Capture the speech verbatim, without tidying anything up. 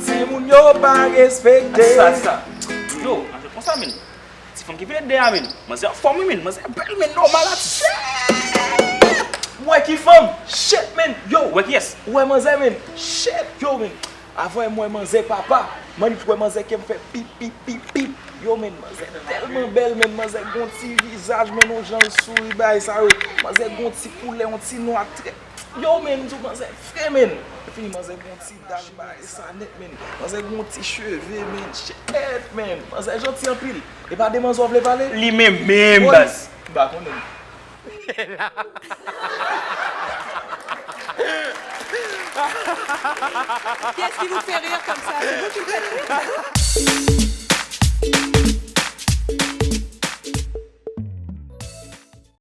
Timoun yo pa respekte. Sa, sa. Yo, manzè konsa, men. Ti fanm ki vin de a, men. Manzè anfòm, wi, men. Manzè bèl, men, nòmal, a. Shit! Wè ki fanm? Shit, men. Yo. Wè kiyès? Wè manzè, men. Shit, yo, men. Avan m wè manzè, papa. Mannik wè manzè, kè m fè pip, pip, pip, pip. Yo, men, manzè tèlman bèl, men. Manzè gon ti vizaj, men, yon jan l souri, bagay sa yo. Manzè gon ti koulè, yon ti nwa trè. Yo, men, m di w, manzè fre, men. Fini, manzè gon ti dal, bagay sa nèt, men. Manzè gon ti cheve, men. Shit, men. Manzè janti anpil. E pa de manzè w vle pale? Li menm, menm, baz. M pa konnen. Qu'est-ce qui vous fait rire comme ça? C'est vous qui me faites rire.